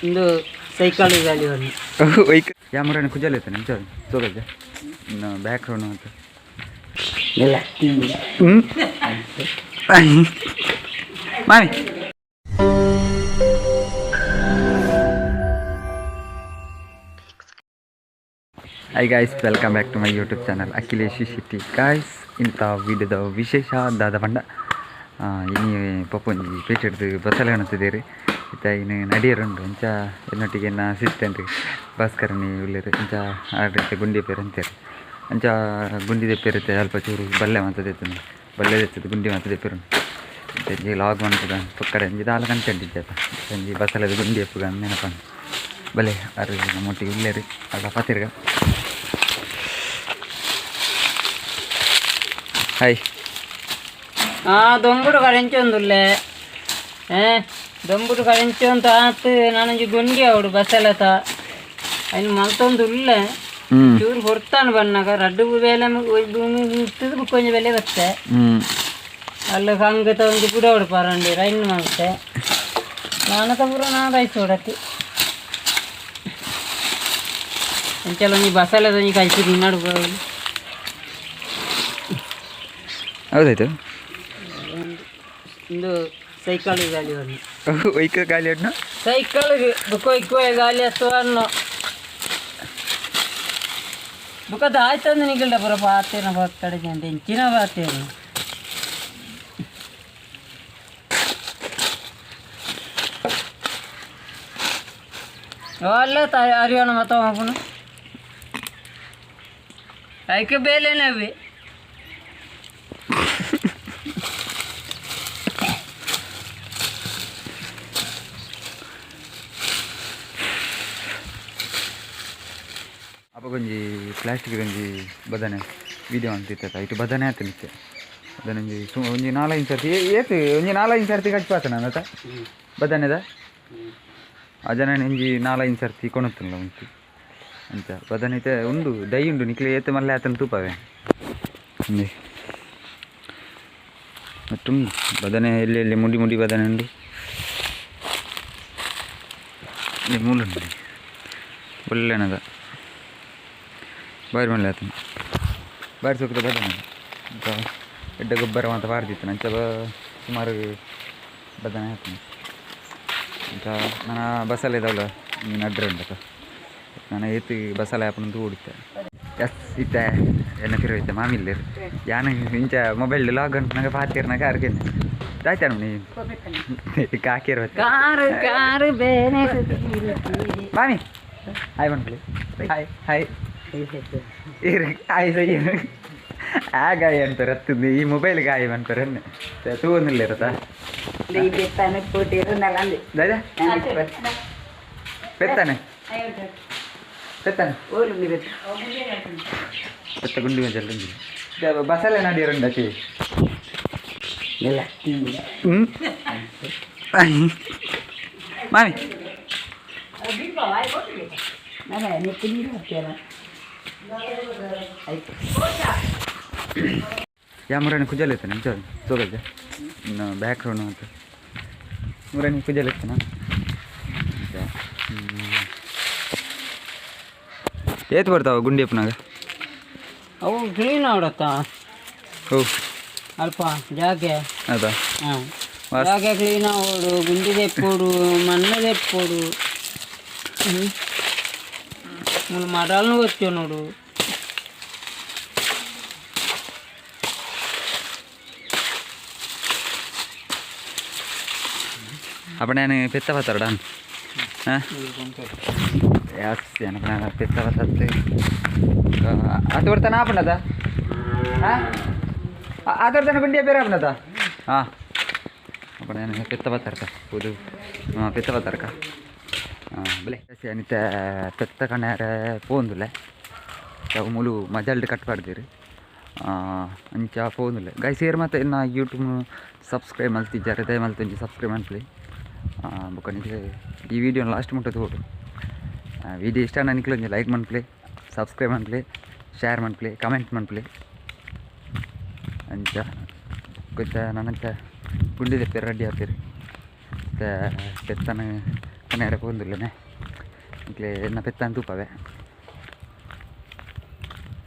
ಇಂದು ಸೈಕಲ್ ಗಾಲಿ ಒಂದು ಕ್ಯಾಮ್ರಾನ ಕುಜಲ್ ಇತ್ತು ಅಂಚ ತೋಗಜ್ಜ ಇನ್ನು ಬ್ಯಾಕ್ ರೌಂಡ್ ಅಂತ. ಮಾಮಿ. Hi guys, welcome back to my YouTube channel Akhilesh Shetty. Guys, ಇಂಥ ವಿಡಿಯೋದ ವಿಶೇಷ ದಾದ ಪಂಡ ಇನಿ ಪಪ್ಪೊಂಜಿ ಪೇಟೆಡ್ದು ಬಸಳೆ ಕಾಣುತ್ತಿದ್ದೀರಿ. ಇತ್ತ ಇನ್ನು ನಡಿಯರುಂಡು ಇಂಚ ಎನ್ನೊಟ್ಟಿಗೆ ಎನ್ನ ಅಸಿಸ್ಟೆಂಟ್ ಭಾಸ್ಕರನಿ ಉಲ್ಲೆರ್. ಇಂಚ ಆರ್ ಗುಂಡಿ ಪೇರು ಅಂತಾರೆ. ಅಂಚ ಗುಂಡಿ ದೆಪ್ಪೆರುತ್ತೆ ಅಲ್ಪ ಚೂರು ಬಲ್ಲೆ ಮಾತ ದೆತ್ತುಂಡು, ಬಲ್ಲೆ ದೆತ್ತದು ಗುಂಡಿ ಮಾತ ದೆಪ್ಪೆರುಂಡು. ಒಂಜಿ ಲಾಗ್ ಮನ್ಪುಗ ಪೊಕ್ಕಡೆ ಒಂಜಿ ದಾಲ ಕಂಟೆಂಟ್ ಇಜ್ಜತ, ಒಂಜಿ ಬಸಳೆದ ಗುಂಡಿ ಎಪ್ಪುಗ ನೆನಪಂಡು ಬಲೆ. ಅರು ನಮ್ಮೊಟ್ಟಿಗೆ ಉಲ್ಲೆರ್ ಅಲ್ಲ ಪಾತೆರ್ಗ. ಹಾಯ್. ದೊಂಬುಡು ಕರೆಂಚೊಂದುಲ್ಲೆ ದೊಂಬುಡು ಕರೆಂಚೊಂದು ಆತ್. ನಾನೊಂಜಿ ಗುಂಡಿ ಅವಡು ಬಸಲತ ಅಯ್ನ್ ಮಲ್ತೊಂದು ಉಲ್ಲೆ. ಚೂರು ಹೊರ್ತಾನು ಬನ್ನಾಗ ರಡ್ಡು ಬೇಲೆ ಮುತ್ತದು ಬುಕ್ಕೊಂಜಿ ಬೆಲೆ ಬತ್ತೆ. ಅಲ್ಲ ಕಂಗತ ಒಂಜಿ ಪುಡವಡು ಪರಂಡಿ ರೈನ್ ಮಲ್ತೆ ನಾನತ ಪೂರ ನಾನು ರೈಸ್ ಹೊಡತಿ. ಅಂಚಲ ಒಂಜಿ ಬಸಲೆದ ಒಂಜಿ ಕಲ್ಸಿ ತಿನ್ನಡು. ಹೌದಾಯ್ತು. ಇಂದು ಸೈಕಲ್ ಗಾಲಿ ಒಂದು ಒಯ್ಕ ಗಾಲಿ ಅಡ್ನ. ಸೈಕಲ್ ಬುಕ್ಕ ಇಕ್ಕೋ ಗಾಲಿ ಹತ್ತು ಅನ್ನು ಬುಕ್ಕ ದಾಯ್ತಂದು ನಿಗಲ್ಡ ಪೂರ ಪಾತೇನ ಬಕ್ಕಡೆ ಜನ ಎಂಚಿನ ಪಾತೇನ. ಅಲ್ಲ ಅರಿಯೋಣ ಮತ್ತ ಮಗುನು ಐಕೆ ಬೇಲೆನವಿ. ಅಪಗೊಂಜಿ ಪ್ಲಾಸ್ಟಿಕ್ ಒಂಜಿ ಬದನೆ ವೀಡಿಯೋ ಅಂತಿತ್ತ. ಇಟ್ಟು ಬದನೆ ಆತು ನಿಕ್ಕೆ ಬದನೆ ಒಂಜಿ ಒಂಜಿ ನಾಲೈದು ಸರ್ತಿ ಏತ್ ಒಂಜಿ ನಾಲೈದು ಸರ್ತಿ ಕಚ್ಪಾತ ನಾನು ಬದನೆದ. ಆ ಜನ ಒಂಜಿ ನಾಲೈದು ಸರ್ತಿ ಕೊಣತ್ತಲ್ಲ ಉಂಟು ಅಂಚ ಬದನೆ ಇತ್ತೆ ಉಂಡು ದೈ ಉಂಡು ನಿಕ್ಲೆ ಏತ್ ಮಲ್ಲೆ ಆತನ ತೂಪವೆ ಒಂಜಿ ಮತ್ತು ಬದನೆ ಎಲ್ಲಿ ಎಲ್ಲಿ ಮುಡಿ ಮುಡಿ ಬದನೆ ಉಂಡು. ಇಲ್ಲಿ ಮೂಲುಂಡು ಒಳ್ಳೆನದ ಬಾರಿ ಮಲ್ಲೆ ಆತನ ಬಾರಿ ಸೊಕ್ಕದ ಬದನೆ. ಅಂಚ ಎಡ್ಡೆ ಗೊಬ್ಬರ ಮಾತ ಪಾರ್ದಿತ್ತು. ಅಂಚ ಸುಮಾರು ಬದನೆ ಆತನ. ಅಂಚ ನನ ಬಸಳೆ ಇದಾವಲ್ಲ ನಡ್ರೆ ಉಂಡತ. ನಾನು ಏತ್ ಬಸಳೆ ಆಪುನ ತೂಡಿತ್ತೆ. ಎಸ್, ಇತ್ತೆ ಎನ್ನ ತಿರು ಇತ್ತೆ ಮಾಮಿಲ್ಲೇರು. ಯಾನ್ ಇಂಚ ಮೊಬೈಲ್ ಲಾಗ್ ನಂಗೆ ಪಾತಿರ್ನಾಗ ಅರ್ಗೆನೆ ದಾಯ್ತಾನ ನೀ ಕಾಕಿರ್. ಕಾರು ಕಾರು ಬೇನೆ. ಮಾಮಿ ಹಾಯ್ ಮನ್ಪುಲಿ. ಹಾಯ್ ಹಾಯ್ ಇರು ಹಾಯ್ ಸೈ ಆ ಗಾಯ ಅಂತಾರೆ ಹತ್ತುಂದು ಈ ಮೊಬೈಲ್ ಗಾಯ ಅನ್ತಾರೆ ತೂವೊಂದಿಲ್ಲ ಇರತ್ತಾ ದಾದ ಪೆತ್ತಾನೆ ಪೆತ್ತಾನೆ ಪೆತ್ತ ಗುಂಡಿ ಮಂಚಲ್ ಉಂಜಿ ಬಸಳೆ ನಡಿಯರುಂಡಚಿ. ಮಾಮಿ. ಯಾ ಮುರಾನಿ ಕುಜಲ್ ಇತ್ತಾನೆ ಅಂಚ ತೋಗಜ್ಜ ಇನ್ನು ಬ್ಯಾಕ್ ರೌಂಡ್ ಅಂತ ಮುರಾನಿ ಕುಜಲ್ ಇತ್ತನ. ಏತ್ ಬರ್ತಾವ ಗುಂಡಿ ಅಪ್ಪನಾಗ? ಅವು ಕ್ಲೀನ್ ಆಡತ್ತ. ಓ. ಅಲ್ಪ ಜಾಗೆ. ಹೌದಾ? ಹಾಂ, ಜಾಗೆ ಕ್ಲೀನ್ ಆವೋಡು, ಗುಂಡಿ ದೆಪ್ಪೋಡು, ಮಣ್ಣು ದೆಪ್ಪೋಡು, ಮೂಲು ಮಡಲ್ನು ಗೊತ್ತೇವೆ ನೋಡು. ಅಪ್ಪ ನಾನು ಪೆತ್ತ ಬತ್ತಾರಡ. ಹಾಂ ಎಸ್, ಏನಪ್ಪ ನಾನು ಪೆತ್ತ ಬತ್ತತ್ತೆ. ಅದು ಬರ್ತಾನ ಆಪಣದ. ಹಾಂ, ಆತರ್ತಾನ ಗುಂಡಿಯ ಬೇರೆ ಆಪಣದ. ಹಾಂ, ಅಪ್ಪ ನಾನು ಪೆತ್ತ ಬತ್ತಾರಕ ಹೌದು. ಹಾಂ, ಪೆತ್ತ ಬತ್ತಾರಕ. ಹಾಂ ಬಲೆ ಅನಿತ ಪೆತ್ತ ಕಣ್ಣಾರ ಪೋಂದುಲ್ಲೆ. ಅವು ಮುಲು ಮಜಲ್ಡ್ ಕಟ್ ಪಾಡ್ದಿರು ಅಂಚ ಪೋಂದುಲ್ಲೆ. ಗೈಸ್, ಏರ್ ಮತ್ತೆ ಇನ್ನು ಯೂಟ್ಯೂಬ್ ಸಬ್ಸ್ಕ್ರೈಬ್ ಮಲ್ತಿಜ್ಜಾರೆ ದಯ ಮಲ್ತೊಂಜಿ ಸಬ್ಸ್ಕ್ರೈಬ್ ಮನ್ಪುಲೆ. ಬೊಕ್ಕ ನಿಕ್ಲೆ ಈ ವಿಡಿಯೋ ಲಾಸ್ಟ್ ಮುಟ್ಟ ತೂವೊಡು. ವಿಡಿಯೋ ಇಷ್ಟ ನಿಕ್ಲೆ ಒಂಜಿ ಲೈಕ್ ಮನ್ಪುಲೆ, ಸಬ್ಸ್ಕ್ರೈಬ್ ಮನ್ಪುಲೆ, ಶೇರ್ ಮನ್ಪುಲೆ, ಕಮೆಂಟ್ ಮನ್ಪುಲೆ. ಅಂಚ ಗೊತ್ತ ನನಂಚ ಗುಂಡಿ ದೆಪ್ಪೆರ್ ರೆಡಿ ಆಪೆರ್. ಪೆತ್ತನ ಕನೇರೆ ಪೋಂದುಲ್ಲೆನೆ ನಿಕ್ಲೆ ಎನ್ನ ಪೆತ್ತನ್ ತೂಪವೆ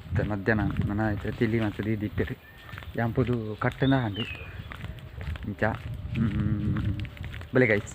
ಇತ್ತೆ ಮಧ್ಯಾಹ್ನ ನನ ಇತ್ತೆ ತಿಳಿ ಮತ್ತು ದೀದಿಪ್ಪೆರ್ ಯಾಂಪುದು ಕಟ್ಟನ ಅಂಡ್ ಇಂಚ ಬಲೆ ಗೈಸ್.